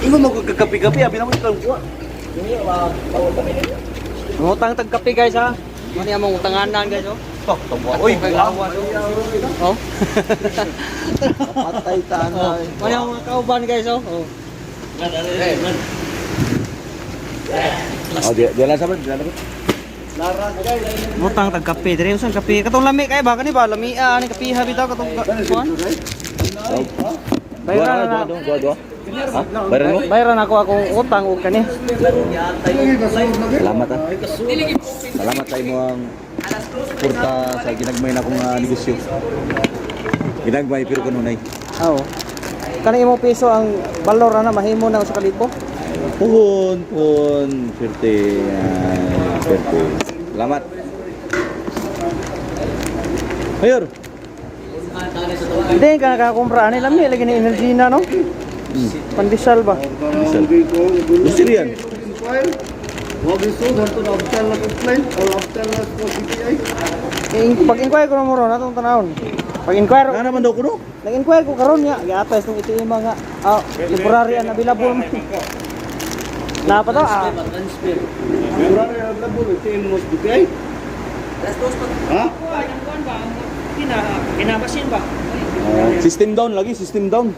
Ingon mo kagkape-kape, abi na mo ikaw kuha. Ngutang tag kape, guys, ha. Mani among utanganan, guys, oh. Tok, tumwa. Oy, Kagawa. Oh. Patay Oh. Mani among mga kauban, guys, oh. Oh. Oh, di lang saban, di lang saban. Ngutang tag kape dire usan kape. Katong lami kay ba kani ba lamia ani kape ha bitaw katong kuan. Bayran na. Dua, dua, dua. Ha? Bayran mo? Bayran ako akong utang og kani. Salamat ah. Salamat sa imong suporta sa ginagmay na akong negosyo. Ginagmay pero kanunay. Oo. Kani imong piso ang balor ana mahimo na sa kalibo. Puhon, puhon, swerte, swerte. Salamat. Mayor. Hindi ka nakakumpra ani lami lagi ni energy na no. Pandesal ba? Diesel. Diesel yan. Pag-inquire ko na mo ron atong tanawon. Pag-inquire Nga naman daw kuno. Nag-inquire ko karon nga, giatay itong ito yung mga temporary and available. Napa to ah. Ha? Kinabasin ba? System down lagi, system down.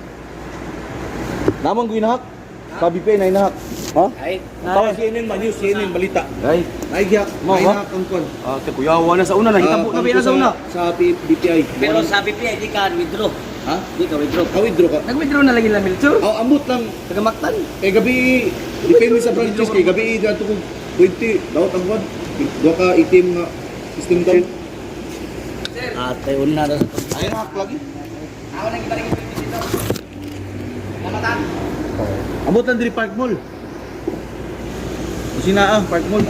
Namang ko inahak. Sa BPI na inahak. Ha? Ay, Tawag CNN man, news CNN balita. Ay, Ay giyak, Mo, ay ba? inahak ang kwan. ah, kuyawa na sa una, nahitabo na ba sa una? Sa BPI. Pero sabi pa, di ka withdraw. Ha? Di ka withdraw. Ah, withdraw ka. Nag-withdraw na lagi lang Milcho. Oh, ambot lang. Taga Mactan. Kay gabi, depende sa branches kay gabi dito kog 20 dawat ang kwan. Duha ka ATM nga system down. Ate, una na sa Ay inahak lagi. Ako nang ibalik yung dito. Lamatan. Ambot lang diri Park Mall. Sina ah, Park Mall.